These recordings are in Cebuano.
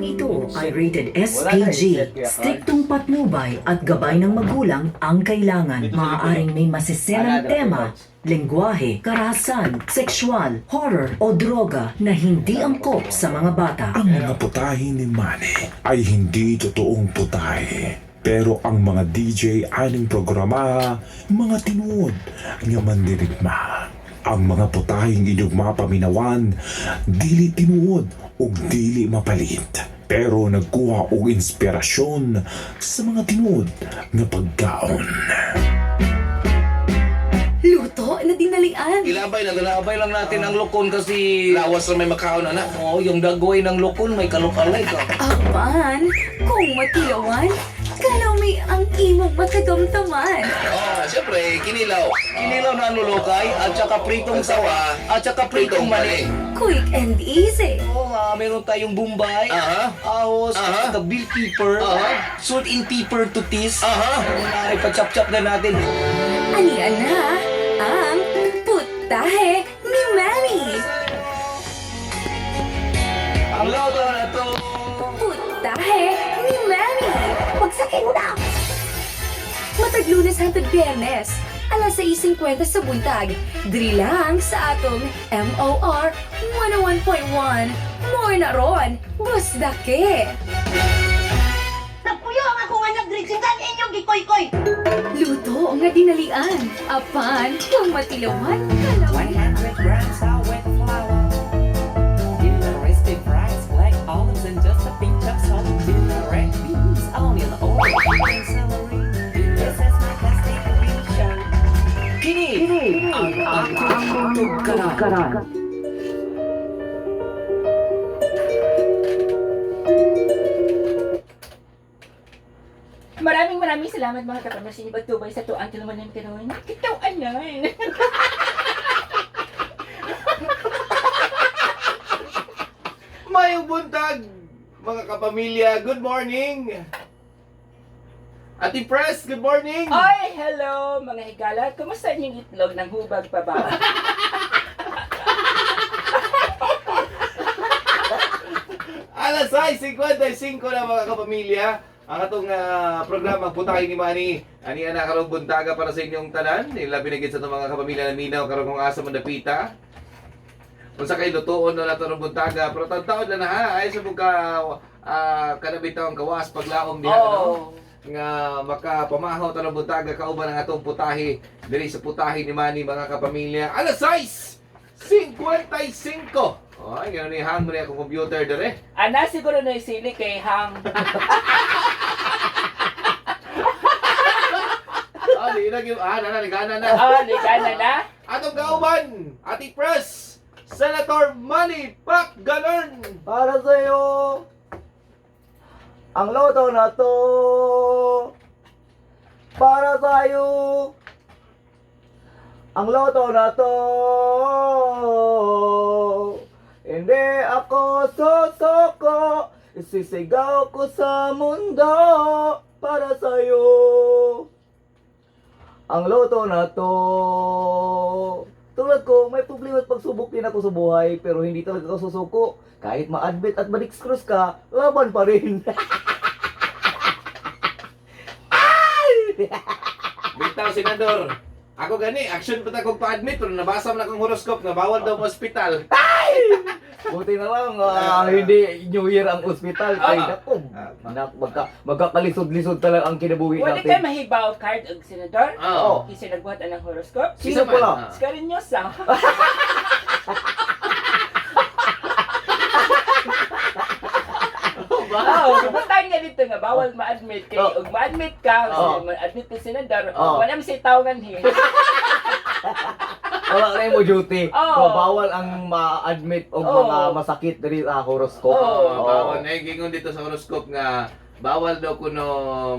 Programang ito ay rated Wala na, SPG. headset, Kuya Carl. Striktong patnubay at gabay ng magulang ang kailangan. Dito sa likod. Maaaring may masiselang Another tema, records. lengguwahe, karahasan, sexual, horror o droga na hindi angkop sa mga bata. Ang mga putahe ni Manny ay hindi totoong putahe. Pero ang mga DJ aning programa, mga tinuod nga mandirigma. Ang mga putaheng inyong mapaminawan, dili tinuod ug dili mapalit. Pero nagkuha og inspirasyon sa mga tinuod nga pagkaon. Luto na dinalian. Ilabay lang, ilabay lang natin ang lukon kasi Lawas na may makaon, anak. Oo, yung dagoy ng lukon may kalukalay ka. Apan, kung matilawan, kalami ang imong makagamtaman. Oh, siyempre, kinilaw. Kinilaw na ang lulukay at saka pritong sawa at saka pritong mani. Quick and easy. Oo nga, meron tayong bombay, ahos, at saka bill pepper, salt and pepper to taste. Ay, pachap-chap na natin. Anian na ang putahe ni Manny. Ang loto na to. Putahe ni Manny. Pagsakin na! Matag Lunes hangtod Biyernes, alas 6:50 sa buntag. Diri lang sa atong MOR 101.1. More na ron, Busdake! Nagpuyo ang akong anak diri sindan inyong gikoy-koy. Luto nga dinalian. Apan, kung matilawan, kalawin. 100 grams of wet flour. In the recipe fries, black olives, and just a pinch of salt. In the red beans, onion, oil, and celery. This is my plastic vision. Kini, ang akong tugkaran. Maraming maraming salamat mga kapamilya sa inyong pagtubay sa tuang tulumanan karon. Kitawan na. Mayong buntag, mga kapamilya. Good morning. Ate Press, good morning. Ay, hello mga higala. Kumusta inyong itlog ng hubag pa ba? Alas 6:55 na, mga kapamilya. Ang atong programa Putahe ni Manny. Ani ana karong buntaga para sa inyong tanan. Ilabi na gid sa atong mga kapamilya na minaw karong kung asa man dapita. Unsa kay lutuon no nato rong buntaga, pero taon na na ha. Ay sa ka kanabitaw ang kawas paglaom diha no. Nga makapamahaw tanong buntaga kauban ang atong putahe diri sa Putahe ni Manny, mga kapamilya. Alas 6:55. Ay, gano'n ni hang mo ni akong computer dire. Ana siguro na sili kay Hang. Ah, di na gyud. Ah, nana, nagana na. Ah, ligana na. Atong kauban, Ate Press, Senator Manny Pacganon. Para sa'yo, ang loto na to. Para sa'yo, ang loto na to. Hindi ako sosoko, isisigaw ko sa mundo para sa'yo. Ang loto na to. Tulad ko, may problema at pagsubok din ako sa buhay, pero hindi talaga ako susuko. Kahit ma-admit at ma-excuse ka, laban pa rin. Bitaw, Senador. Ako gani, action pa ta kong pa-admit pero nabasa man akong horoscope nga bawal daw mo ospital. Buti na lang, hindi New Year ang ospital. Kay nako, magkakalisod-lisod talaga ang kinabuhi Wala natin. kay mahibaw card og senador. Oo. Kisa nagbuhat ang horoscope. Sino Sino man? pala? Skarinyosa. Oo, butang niya dito nga bawal ma-admit kay Oh. og ma-admit ka, Oh. ma-admit ka senador, Oh. wala man say tawangan he. Wala na yung mo duty. Oo. So, bawal ang ma-admit og Oo. mga masakit diri sa horoscope. Oo. Oo, bawal na gingon dito sa horoscope nga bawal daw kuno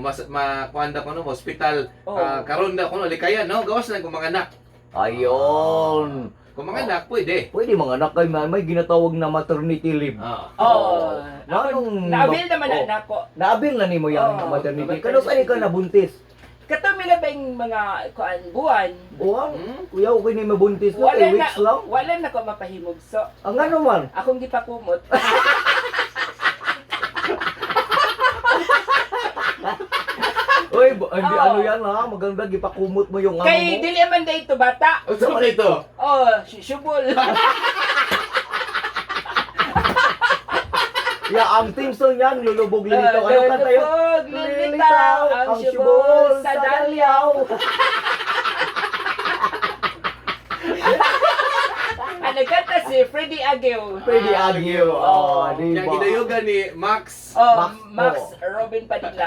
mas makuan daw kuno hospital. Oo. Karon daw kuno likayan no gawas lang kung mga anak. Ayun. Kung mga anak pwede. Pwede mga anak kay may ginatawag na maternity leave. Oo. Nanong- Naabil naman Oo. na nako. Naabil na nimo yung Oo, maternity. maternity. Kano saan ka nabuntis? Kato mila ba yung mga kuan buwan? Buwan? Kuya, okay na yung mabuntis na. Wala Eh, na weeks lang. wala na ko mapahimugso. Ang ano man? Akong gipakumot. Hindi Oo. ano yan ha, maganda gipakumot mo yung ano Kay mo. dili man dayto bata. Unsa man ito? Oh, syubol. Yeah, ang team song yan, lulubog lilitaw. Ano kanta yun? Lulubog lilitaw ang syubol sa dalyaw. Ang nagkanta si Freddy Aguil. Freddy Aguil. Oh, di Yang ba? gidayugan ni Max. Oh, Max- Max, oh. Robin Padilla.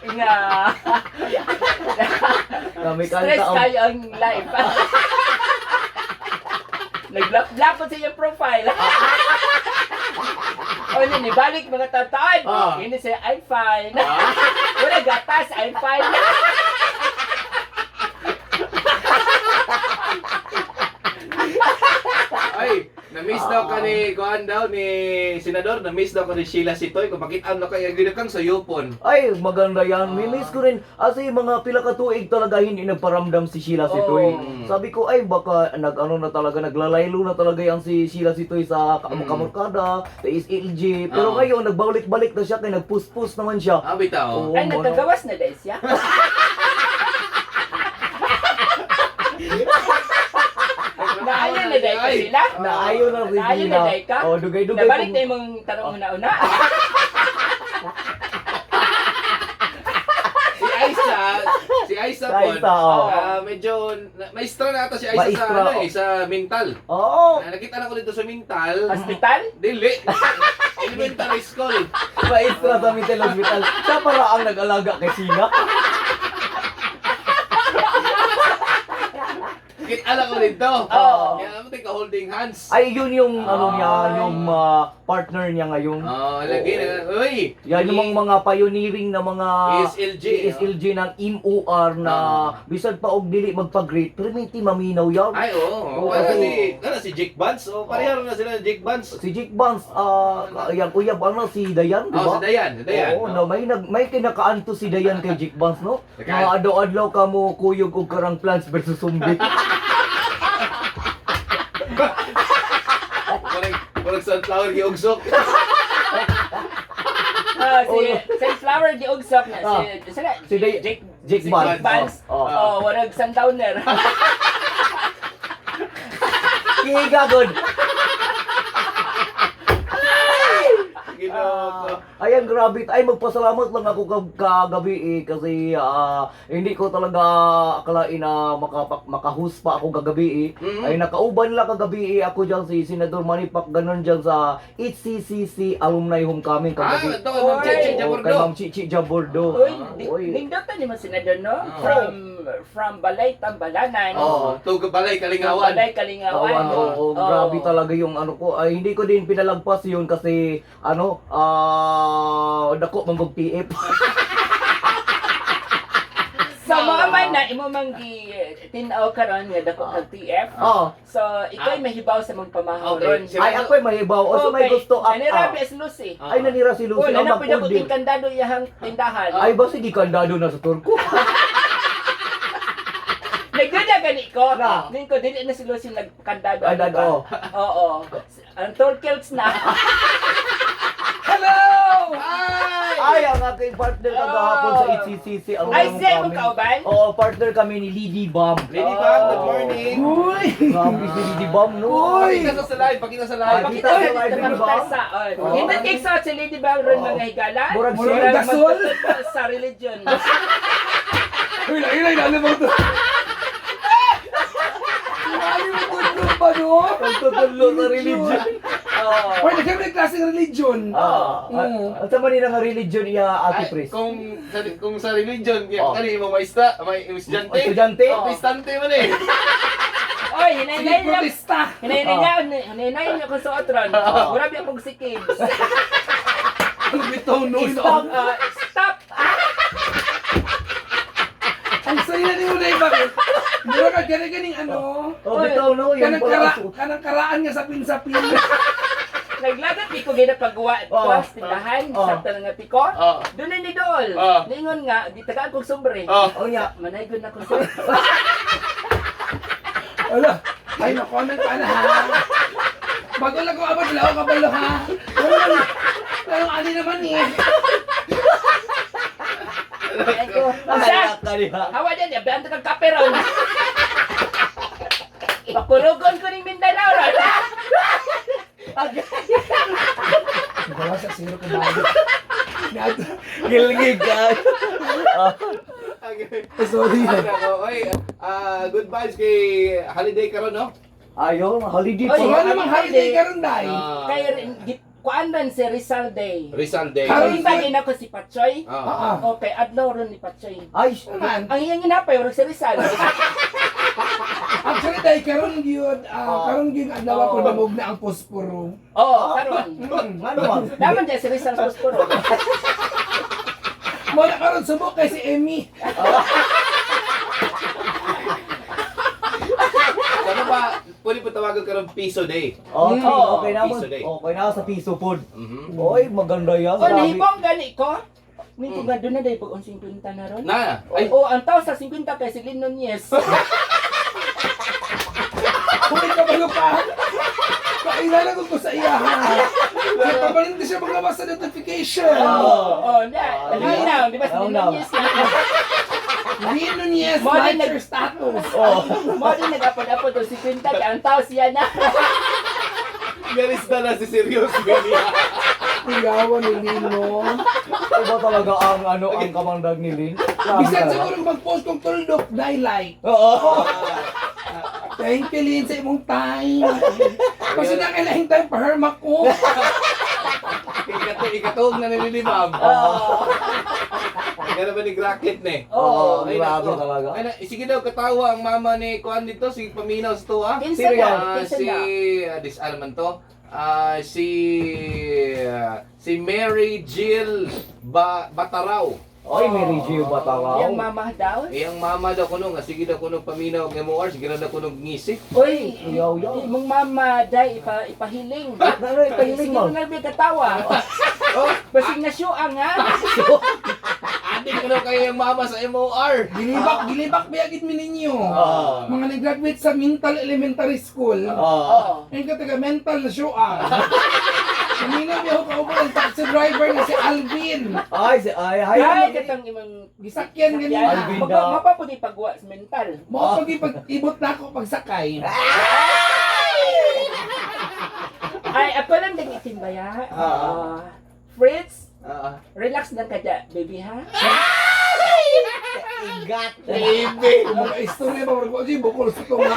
Nga. Na may kanta Stress ang kayo ang life. Naglap-lap sa iyong profile. O ni balik mga tataan. Ah. Hindi siya, I'm fine. Wala gatas, I'm fine. Ay, na-miss daw ka ni Kuan daw ni Senador, na-miss daw ka ni Sheila Sitoy. Kung makita no kay gyud kang sayupon. Ay, maganda yan. May miss ko rin. Kasi mga pila ka tuig talaga hindi nagparamdam si Sheila Sitoy. Oo. Sabi ko, ay baka nag-ano na talaga, naglalaylo na talaga yan si Sheila Sitoy sa Kamurkada, sa SLG. Pero Oo. ngayon, nagbalik-balik na siya kay nagpuspos naman siya. Ah, bitaw. Oo, Ay, mano. nagkagawas na dahil siya. Naayon na dahil ka Ay. sila. Naayon na si Naayon na Sheila. dahil ka. Oh, dugay-dugay. Nabalik kung- na yung tanong una-una. Si Aisa, si Aisa Si po. Aisa, oo. Ah, medyo maestra na ata si Aisa sa Maestra, ano oo. eh, sa mental. Oo. Ah, nakita na ko dito sa mental. Hospital? Dili. Elementary school. Maestra sa mental hospital. Siya para ang nag-alaga kay Sheila. Kita na ko dito. Oo. Kaya mo ka holding hands. Ay, yun yung ano niya, Ay. yung partner niya ngayon. Oh, lagi na. Uy. Yan yung mga pioneering na mga ESLG, ESLG ng MOR na bisan pa og dili magpa-great pero may ti maminaw yan. Ay, oo. Oo. Para si, ano, si Jake Vance. Oh, pareho na sila Jake Vance. Si Jake Vance, yan uyab ano si Dayan, di ba? Oh, si Dayan, si Dayan. Oo, no, may kinakaanto si Dayan kay Jake Vance, no? Nakaan- Mga adlaw-adlaw ka mo kuyog og karang plants versus zombie. Parang, parang sunflower giugsok. Ah, si Sunflower di Ugsok na si sila, Si Jake Jake si Vance. Jake Vance. Oh. Oh, warag sundowner. Kigagod. Ginoo. Ayan, grabe. Ay, magpasalamat lang ako kagabi eh, kasi hindi ko talaga akalain na makahus pa ako kagabi eh. Ay, nakauban lang kagabi eh. Ako dyan si Senador Manny Pac, ganun dyan sa HCCC Alumni Homecoming Ah, kagabi. ito kay Ma'am Oy. Cheche Oo, Jabordo. kay Ma'am Chichi Jabordo. Uy, di, Uy. nindot ni mo senador no? Oo. From Balay Tambalanan. Oo, to Balay Kalingawan. Balay Kalingawan. Kawan, oo, Oo. grabe talaga yung ano ko. Ay, hindi ko din pinalagpas yun kasi ano, dako manggog TF. So mga man na imo mang gi tin-aw karon nga dako kag TF. Oo. So ikaw mahibaw sa mong pamahaw Okay. ron. Ay, ako'y mahibaw. O, so may gusto Nanirabi as Lucy. Ay, nanira si Lucy. Oh, Ang nanap pud ako mag-order. ting kandado iyahang tindahan. Ay, ba sige, kandado na sa Turko. Nagduda gani ko. Na. Ning ko dili na si Lucy nagkandado. Ay, ano ba? oo. Oo. Ang Torkelts na. Hello! Ay! Ay, ang aking partner kagahapon sa HCCC. Ang Ay, unang siya kami. imong kauban? Oo, partner kami ni Lady Bomb. Lady Bam, good morning. Uy! Grabe si Lady Bomb, no? Uy! Pakita sa live, pakita sa live. Ay, Pakita Kita sa sa live, dito Lady Bomb. tasa. Oo. Hindi kay sa si Lady Bang ron mga higala. Murag Murag Murag gasol. magtutudlo sa religion. Uy, lagi lagi mo to. Lagi mo tudlo ba, no? Pagtutudlo sa religion. Oo. Uy, nagkaroon ng klaseng religion. At sa manila nga religion iya, Ate Ay, Pris. kung sa religion, Oh. kani imong maestra, may estudyante. Estudyante? Oh, Estudyante man eh. Oy, Sige, hinay-hinay lang. protesta. Hinay-hinay niya ko suot ron. Grabe akong sikib. Ang bitaw, no? Stop! Stop! Ang saya ni mo na iba. Mura ka gani ganing ano. Oh, bitaw no, yan Kanang pala. kanang karaan nga sapin-sapin. Naglagat di ko ginapagawa ito Oo. sa tindahan Oo. sa tanang nga piko. Oo. Doon na ni Dol. Oo. Ningon nga, di tagaan kong sombre. Oh. Oh, nya. Manaygon na kong sombre. Ala, ay na-comment ka na ha. Bago lang ko abot, wala ako kabalo ha. Wala lang. Pero ani naman eh. Alak ka niya. Hawa din, yabihan ka kape ron. Pakurugon ko ning Mindanao ron. Wala sa zero ko bago. Gilgig ka. Okay. Sorry. Ay, nako. Oy, good vibes kay holiday karon, no? Ayun, holiday Oy, pa. Wala namang holiday karon dai. Ah, Kay kuan man si Rizal Day. Rizal Day. Karon ba din ako si Patsoy? Ah. Okay, adlaw ron ni Patsoy. Ay, Naman. Ang iyang ginapay, ro si Rizal. Actually dai karon gyud karon gyud adlaw ko damog na ang posporo. Oo, karon. ano man? Daman dyan si Rizal sa Posporo. Mo na karon subok kay si Emmy. Ano ba? Pwede po tawagan karon Piso Day. Okay, okay na Piso day. Okay na sa piso pod. Mhm. Oy, maganda yan. O, Grabe. nahibong gani ko. May kung nga doon na dahil pag 50 na ron. Na. Ay, Oo, ang tao sa 50 kay si Lynn Nunez. Kung kabalo pa. Pailala ko sa iya ha. Kaya pabalin di siya magawa sa notification. Oo, oh, na. Now, di ba si Lynn Now, now. Nunez? Lynn Nunez, Mo din like your status. Oh. Mo din nag-apod-apod o 50 kay ang tao siya na. galis na na si Serious Gani. Kuyawa ni Lino. Iba talaga ang ano ang kamandag ni Lin. Grabe Bisan talaga. siguro mag-post kong tuldok, dai like. Oo. Thank you, Lynn, sa imong time. Kasi na kailangan time pa herma ko. Ikatog na nila ni Ma'am. Kaya naman ni Gracket ni. Oo, Ay, grabe nako. talaga. Ay, na, sige daw, katawa ang mama ni Kuan dito, si Paminaw sa tuwa. Kinsa Sino yan? na? Kinsa Si, na? this man to? Ah, si, si Mary Jill Bataraw. Oy, Mary Gio Bataraw. Yang mama daw. Iyang mama daw kuno nga sige daw kuno paminaw og MOR, sige daw kuno ngisi. Uy, Yaw, yaw. imong mama day ipa ipahiling. Ano, ipahiling Sige mo. na nga katawa. Oh, Basig na syuang ha. adik kuno kay iyang mama sa MOR. Gilibak, gilibak biyagid mi ninyo. Oo. Mga nag-graduate sa mental elementary school. Oo. Oo. Ngayon ka taga mental na show ah. Kanina may ako kauban ang taxi driver na si Alvin. Ay, si ay, ay. Ay, katong imong Gisakyan ganina. Alvin Mapa daw. mapapudi pagwa sa mental. Mo pag ipag-ibot na ako pagsakay. Ay, ako lang din itim ba ya? Ah. Fritz, relax lang ka dya, baby ha? Igat. Baby. Kung mga istorya ba, ko di bukol sa tunga.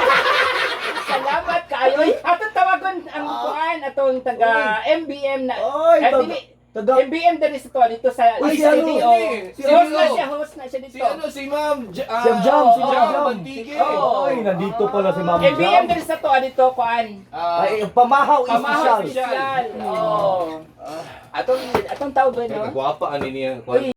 Salamat kaayo. Oy, atong tawagon ang kuan atong taga MBM na. Oy, Eh, dili, taga MBM diri sa to dito sa Uy, si ano? studio. Si Si host ano? na siya, host na siya Si dito. ano, si Ma'am Si Jam, si oh, Jam Jam. Bantige. Oy, nandito pala si Ma'am MBM Jam. diri sa to dito kuan. Ay, pamahaw Pamahaw espesyal. espesyal. Oh. Atong atong tawagon Kaya no. kagwapa ani niya. Uy,